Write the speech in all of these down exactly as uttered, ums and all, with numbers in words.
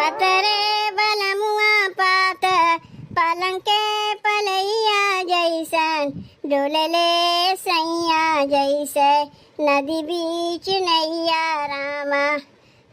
पतरे बलमुआ पातर, पलंग के पलैया जैसन, डोलले सैया जैसे नदी बीच नैया रामा।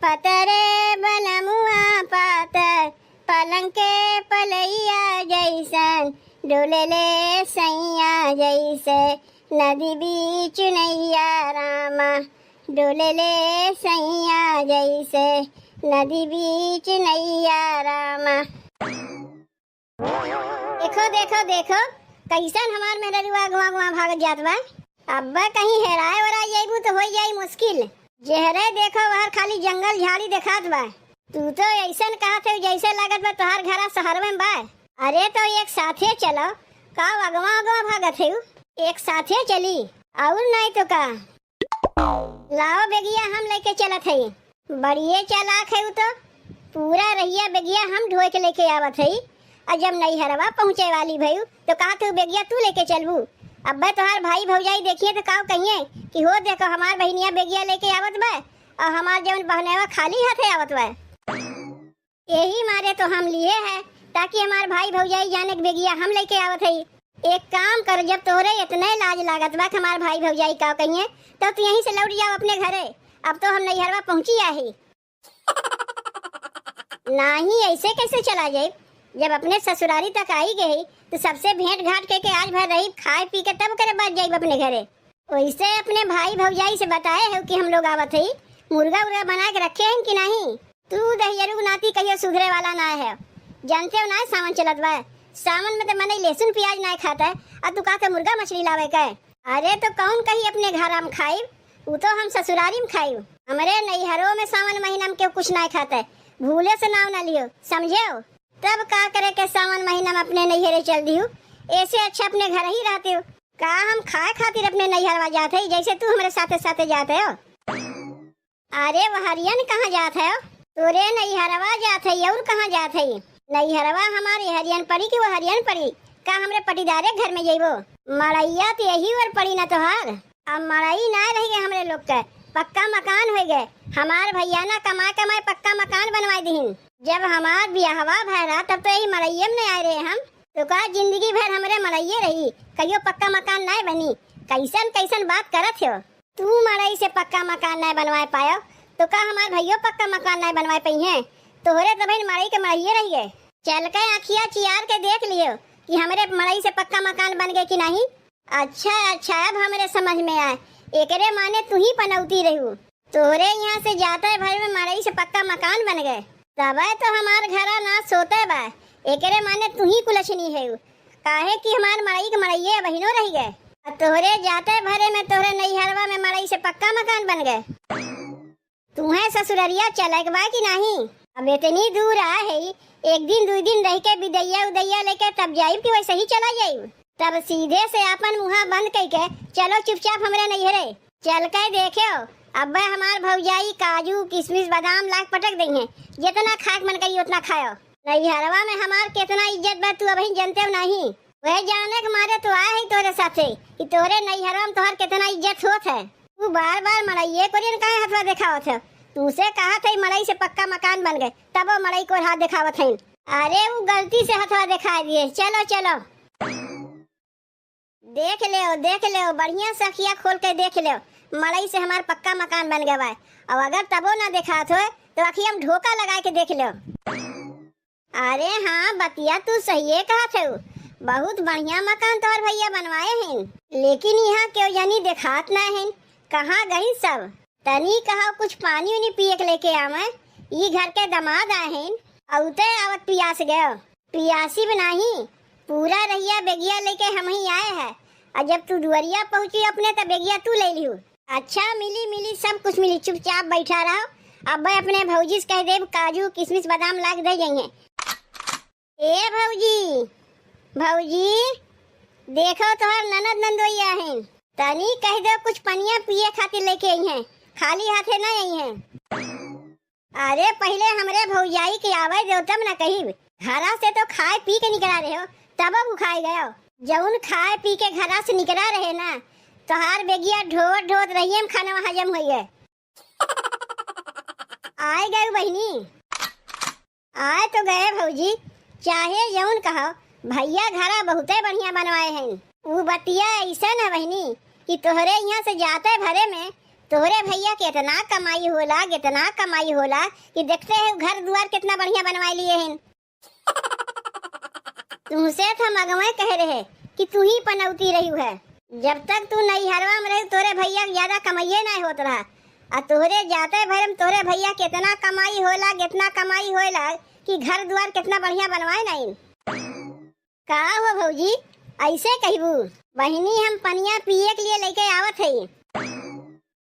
पतरे बलमुआ पातर, पलंग के पलैया जैसन, डोलले सैया जैसे नदी बीच नैया रामा। डोलले सैया जैसे नदी बीच नैया रामा। देखो, देखो, देखो, कैसन हमार मेहररुआ अगवा अगवा भागत जात बा। अब्बे कहीं हेराए ओराए जइबू तो होइ जाई मुश्किल। जेहरे देखो वहर खाली जंगल झाड़ी देखात बा। तू तो ऐसन कहत है जैसे लागत बा तोहार घरा शहर में बा। अरे तो एक साथे चलो, का अगवा अगवा भागत है? एक साथे चली, और नहीं तो का। लाओ बेगिया, हम लेके चलत हई। बड़िए चालाक है उ तो। पूरा रहिया बेगिया हम ढोए के लेके आवत हई। और जब नैहरवा पहुँचे वाली भयू तो कहा तू बेगिया तू लेके चलबू। अब्बे तोहार भाई भौजाई देखिए तो काव कहिए कि हो देखो हमार बहिनिया बेगिया लेके आवत बा और हमार जवन बहनेवा खाली हाथे आवत बा। यही मारे तो हम लिए है, ताकि हमार भाई भौजाई जाने के बेगिया हम लेके आवत हई। एक काम कर, जब तोहरे इतने लाज लागत बा कि हमार भाई भौजाई का कहिए, तो तू यहीं से लौट जाओ अपने घरे। अब तो हम नैहरवा पहुँची आही। नाही, ऐसे कैसे चला जाए? जब अपने ससुरारी तक आई गई, तो सबसे भेंट घाट के, के आज भर रही, खाए पी के तब करे बाद जाइब अपने घरे। वैसे अपने भाई भौजाई से बताए हो कि हम लोग आवत हई, मुर्गा उर्गा बना के रखे हैं कि नहीं? तू दहियरू के नाती कहियो सुधरे वाला ना है। जानते हो ना सावन चलत बा, सावन में तो मनई लहसुन प्याज ना खाता है, और तू कहते मुर्गा मछली लावे के। अरे तो कौन कही अपने घर हम खाइब, उ तो हम ससुरारी में खाइब। हमरे नैहरों में सावन महीना में केहू कुछ ना खाता है, भूले से नाव ना लियो, समझे हो? तब का करे के सावन महीना में अपने नैहरे चल दिहू, ऐसे अच्छा अपने घर ही रहते हो। का हम खाए खातिर अपने नैहरवा जात है, जैसे तू हमरे साथे साथे जाते हो? अरे वहरियन कहाँ जात है? तोरे नैहरवा जात है, और कहाँ जात है? नैहरवा हमारे हरियन पड़ी कि वहरियन पड़ी? का हमरे पटीदारे के घर में जइबो? मड़ैया तो यही ओर पड़ी ना तोहार। अब मड़ई ना रह गए हमरे लोग के, पक्का मकान हो गए। हमार भैया ना कमाए कमाए पक्का मकान बनवाए दिहिन। जब हमार बियाहवा भय रहा तब तो यही मड़इये में नहीं आए रहे हम। तो का जिंदगी भर हमरे मड़इये रही, कहियो पक्का मकान नहीं बनी? कैसन कैसन बात करत हो। तू मड़ई से पक्का मकान नहीं बनवाए पायो, तो का हमार भैयो पक्का मकान नहीं बनवाए पइहें? तोहरे तो बहिन मड़ई के मड़इये रहिए। चल के आँखिया चियार के देख लियो कि हमरे मड़ई से पक्का मकान बन गए कि नहीं। अच्छा, अच्छा, अब हमरे समझ में आए। एकरे माने तू ही पनौती रहू। तोहरे यहाँ से जाते भर में मड़ई से पक्का मकान बन गए। तबे तो हमार घरा ना सोते बा। एकरे माने तू ही कुलछनी है। काहे कि हमार मड़ई के मड़इये बहिनो रह गए। आ तोहरे जाते भरे में तोहरे नैहरवा में मड़ई से पक्का मकान बन गए। तुम्हें ससुररिया चले के बा कि नहीं? अब इतनी दूर आ है, एक दिन दुई दिन रह के बिदैया उदैया लेके तब जाइब कि वैसे ही चला जाइब? तब सीधे से आपन मुँहा बंद कइके चलो चुपचाप हमरे नैहरे। चल के देखेओ, अब्बे हमार भौजाई काजू, किशमिश, बादाम लाग पटक दइहें। जितना खाए के मन करी, उतना खाओ। नैहरवा में हमार कितना इज्जत बा, तू अबहिन जनते हो नहीं। वह जाने के मारे तो आए है तोरे साथे कि तोरे नैहरवा में तोहर कितना इज्जत होत है। तू बार बार मड़इये कोरियन काहे हथवा देखावत है? तुमसे कहा था मड़ई से पक्का मकान बन गए, तब वो मड़ई को हाथ देखावत है। अरे वो गलती से हथवा दिखाई दिए। चलो, चलो। देख लेओ, देख लेओ, बढ़िया से अखिया खोल के देख लेओ, मड़ई से हमार पक्का मकान बन गवा है। और अगर तबो ना देखात होए, तो अखिया में ढोका लगा के देख लेओ। अरे हाँ, बतिया तू सहिए कहत हऊ, बहुत बढ़िया मकान तोहर भैया बनवाए हैं, लेकिन यहाँ केहू जनी देखात ना हैं, कहाँ गई सब? तनी कहा कुछ पानी उनी पिए के लेके आवे, ई घर के दामाद आए हैं, अउते आवत पियास गयो। पियासी भी नाही, पूरा रहिया बेगिया लेके हम ही आए हैं। और जब तू दुआरिया पहुँची अपने, तब बेगिया तू ले लिहू। अच्छा, मिली, मिली, सब कुछ मिली, चुपचाप बैठा रहो। अब मैं अपने भौजी से कह देब, काजू, किशमिश, बादाम लाग दे जाइए। ए भौजी, भौजी, देखो तोहर ननद नंदोई आहिन, तनी कह दो कुछ पनिया पिए खातिर लेके आई हैं, खाली हाथे ना आई हैं। अरे, पहिले हमरे भौजाई के आवे दो, तब न कही। घरा से तो खाए पी के निकला रहे हो, तब अब खाए गयो। जौन खाए पी के घरा से निकला रहे ना, तोहार बेगिया ढोत ढोत रहिए में खाना हजम होइए। आए गयो बहिनी। आए तो गए भौजी, चाहे जौन कहो, भइया घरा बहुते बढ़िया बनवाए हैं। ऊ बतिया अइसन है बहिनी कि तोहरे इहाँ से जाते भरे में तोहरे भइया के एतना कमाई होला, एतना कमाई होला कि देखते हैं घर दुआर केतना बढ़िया बनवाए लिए हैं। तुहसे त हम अगवे कहे रहे कि तुही पनौती रहिउ है। जब तक तू नइहरवा में रहिउ, तोहरे भइया के ज्यादा कमाइए नाहीं होत रहा। आ तोहरे जाते भरे में तोहरे भइया केतना कमाई होला, केतना कमाई होला कि घर दुआर केतना बढ़िया बनवाए नाहीं। का हो भौजी, अइसे कहिबू? बहिनी, हम पनिया पिए के लिए लइके आवत हई।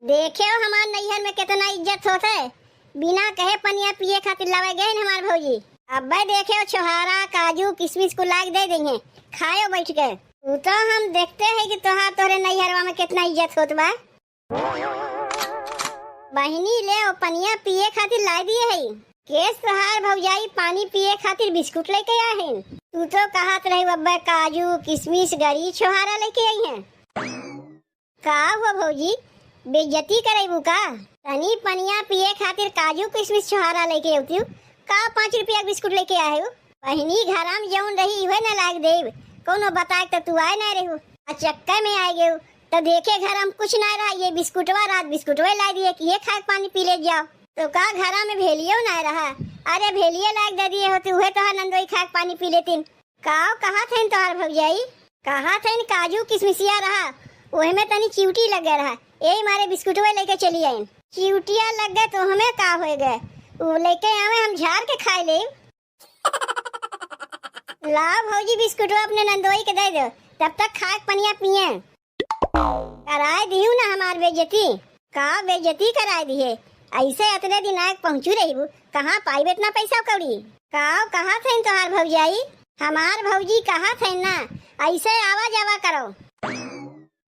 देखेउ हमार नइहर में केतना इज्जत होत है, बिना कहे पनिया पिए खातिर लावे गइन हमार भौजी। अब्बे देखेउ छोहारा, काजू, किशमिश कुल लाइके दे दइहें, खाएउ बइठ के। ऊ तो हम देखते हैं कि तोहार तोहरे नइहरवा में केतना इज्जत होत बा। बहिनी, लेउ पनिया पिए खातिर लाइ दिए हई। केस तोहार भौजाई पानी पिए खातिर बिस्कुट लइके आए हैं। तू तो कहत रही अब्बे काजू, किशमिश, गरी, छोहारा लइके आई हैं। का हो भौजी, बेइज्जती करइबू का? तनी पनिया पिए खातिर काजू किशमिश छोहारा लइके अउतिउ, का पाँच रुपया के बिस्कुट लइके आएउ? बहिनी, घरा में जौन रही उहे न लाइके देब, कौनो बताए के त तू आए नाहीं रहिउ, आ चक्कर में आइ गइउ। त देखे घरा में कुछ नाहीं रहा, ये बिस्कुटवा रात बिस्कुटवे लाइ दिए कि ये खाए के पानी पी ले जाओ। तो का घरा में भेलियो नाहीं रहा? अरे भेलिए लाइके दे दिए होती, उहे तोहार नंदोई खाए के पानी पी लेतिन। काव कहत हइन तोहार भौजाई? कहत हइन काजू किशमिशिया रहा, ओहे में तनी चिउटी लग गए रहा, एही मारे बिस्कुटवे लइके चली आइन। चिउटिया लग गए तो हमें का होइ गए, उ लइके आवे, हम झार के खाइ लेब। लाव भौजी, बिस्कुटवा अपने नंदोई के दइ देउ, तब तक खाए के पनिया पिए। कराए दिहू ना हमार बेइज्जती। का बेइज्जती कराए दिहे? अइसे अतने दिन आए पहुँचू रहिबू, कहाँ पाइब एतना पइसा कौड़ी? काव कहत हइन तोहार भौजाई? हमार भौजी कहत हइन ना, अइसे आवा जावा करो।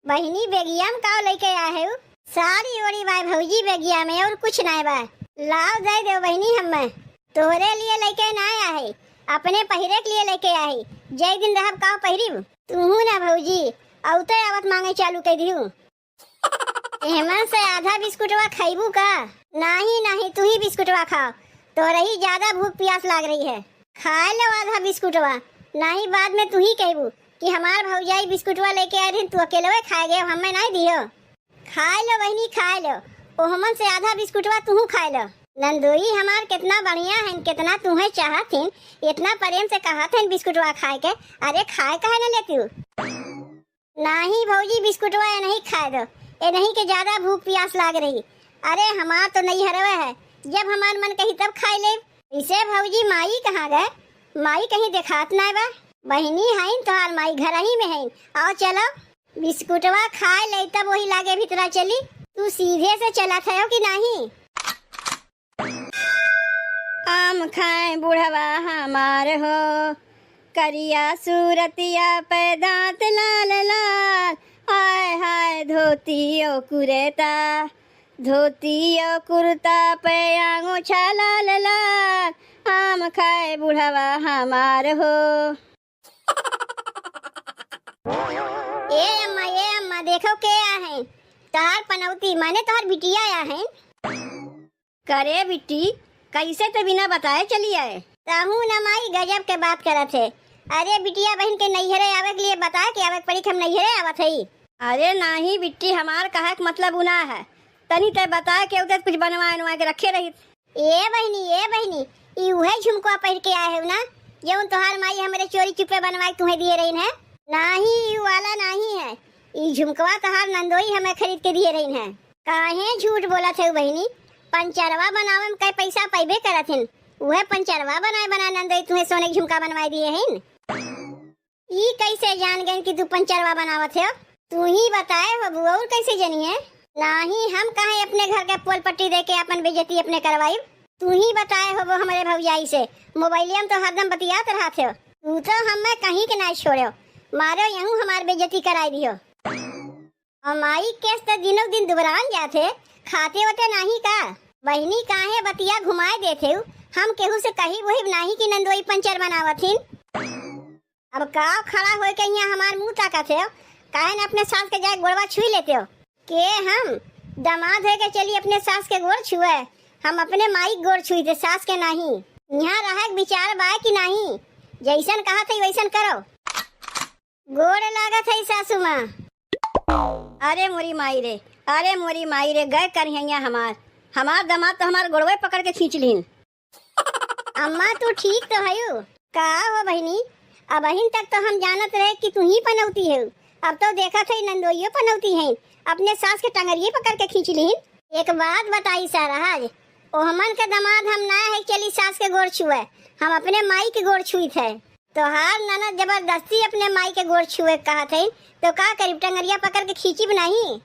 बहिनी, बेगिया में काव लइके आए हउ? साड़ी ओड़ी बाय भौजी बेगिया में, अउर कुछ नाहीं बा। लाव दइ देउ बहिनी हम्मे। तोहरे लिए लइके नाहीं आए हई, अपने पहिरे के लिए लइके आए हई। जय दिन रहब काव पहिरिब। तुहू ना भौजी, अउते आवत माँगे चालू कइ दिहू। एहमन से आधा बिस्कुटवा खइबू का? नाहीं, नाहीं, तुही बिस्कुटवा खाव, तोहरे ही ज्यादा भूख पियास लाग रही है। खाइ लेव आधा बिस्कुटवा, नाहीं बाद में तुही कहिबू कि हमार भौजाई बिस्कुटवा लइके आइ रही, तू अकेलवे खाइ गए, हम्मे नाहीं दिहो। खाइ लेव बहिनी, खाइ लेव, ओहमन से आधा बिस्कुटवा तुहू खाइ लेव। नंदोई हमार केतना बढ़िया हइन, केतना तुहे चाहत हइन, एतना प्रेम से कहत हइन बिस्कुटवा खाए के, अरे खाए काहे न लेतिउ? नाहीं भौजी, बिस्कुटवा एनही खाए दो, एनही के ज्यादा भूख पियास लाग रही। अरे हमार तो नइहरवे है, जब हमार मन कही तब खाइ लेब। इसे भौजी माई कहाँ गए? माई कहीं देखात नाहीं बा। बहिनी हइन तोहार माई घरही में हइन, आओ चलो। बिस्कुटवा खाइ लेई तब ओही लागे भितरा चली, तू सीधे से चलत हयो कि नाहीं? आम खाए बुढ़वा हमार हो, करिया सूरतिया पे दाँत लाल लाल। हाय हाय धोती ओ कुरेता, धोती ओ कुर्ता पे आँगोछा लाल लाल। आम खाए बुढ़वा हमार हो। ए अम्मा, ए अम्मा, देखो के आ है? तोहार पनौती, माने तोहार बिटिया आ है। करे बिट्टी, कइसे ते बिना बताए चली आए? तहू न माई गजब के बात करत है। अरे बिटिया बहिन के नइहरे आवे के लिए बताए के आवे के पड़ी कि हम नइहरे आवत हई। अरे नाहीं बिट्टी, हमार कहे के मतलब उ ना है। तनी ते बताए के उते कुछ बनवाए उनवाए के रखे रही। ए बहिनी, ए बहिनी, ई उहे झुमकवा पहिर के आए हउ ना, जउन तोहार माई हमरे चोरी चुप्पे बनवाए के तुहे दिए रहिन है? नाहीं, ई वाला नाहीं है। ई झुमकवा तोहार नंदोई हमें खरीद के दिए रहिन है। काहे झूठ बोलत हउ बहिनी? पंचरवा बनावे में कई पैसा पइबे करत हिन, उहे पंचरवा बनाए बनाए नंदोई तुहे सोने के झुमका बनवाए दिए हिन। ई कइसे जान गइन कि तू पंचरवा बनावत हउ? तू ही बताए होबू, अउर कइसे जनिहे? नाहीं, हम काहे अपने घर के पोल पट्टी दे के आपन बेइज्जती अपने करवाइब? तू ही बताए होबो हमरे भौजाई से, मोबाइलिया में तो हरदम बतियात रहत हउ। तू तो हमें कहीं के नाहीं छोड़ो, मारो यहू हमार बेइज्जती कराइ दिहो। अउर माई केस त दिनों दिन दुबरान जात है, खाते ओते नाहीं का? बहिनी काहे बतिया घुमाए देत हउ? हम केहू से कहिब ओहिब नाहीं कि नंदोई पंचर बनावत हिन। अब का खड़ा होइके हियाँ हमार मुँह ताकत हउ? काहे न अपने सास के जाए गोड़वा छुई लेते हउ? के हम? दमाद होइके चली अपने सास के गोड़ छुए? हम अपने माई के गोड़ छुई थे, सास के नाहीं। यहाँ रहे के विचार बा कि नाही? जैसन कहत है वैसन करो। गोड़ लागत है सासू माँ। अरे मोरी माई रे, अरे मोरी माई रे, गए करिहैया हमार, हमार दामाद तो हमार गोड़वे पकड़ के खींच लीन। अम्मा, तू ठीक तो हयू? का हो बहिनी, अबहिन तक तो हम जानत रहे कि तू ही पनौती है, अब तो देखत है नंदोइयो पनौती है, अपने सास के टंगरिये पकड़ के खींच लीन। एक बात बताई सरहज, ओहमन के दामाद हम ना है चली सास के गोड़ छुए, हम अपने माई के गोड़ छुइत है। तोहार ननद जबरदस्ती अपने माई के गोड़ छुए कहत है, तो का करीब, टंगरिया पकड़ के खींचिब नहीं?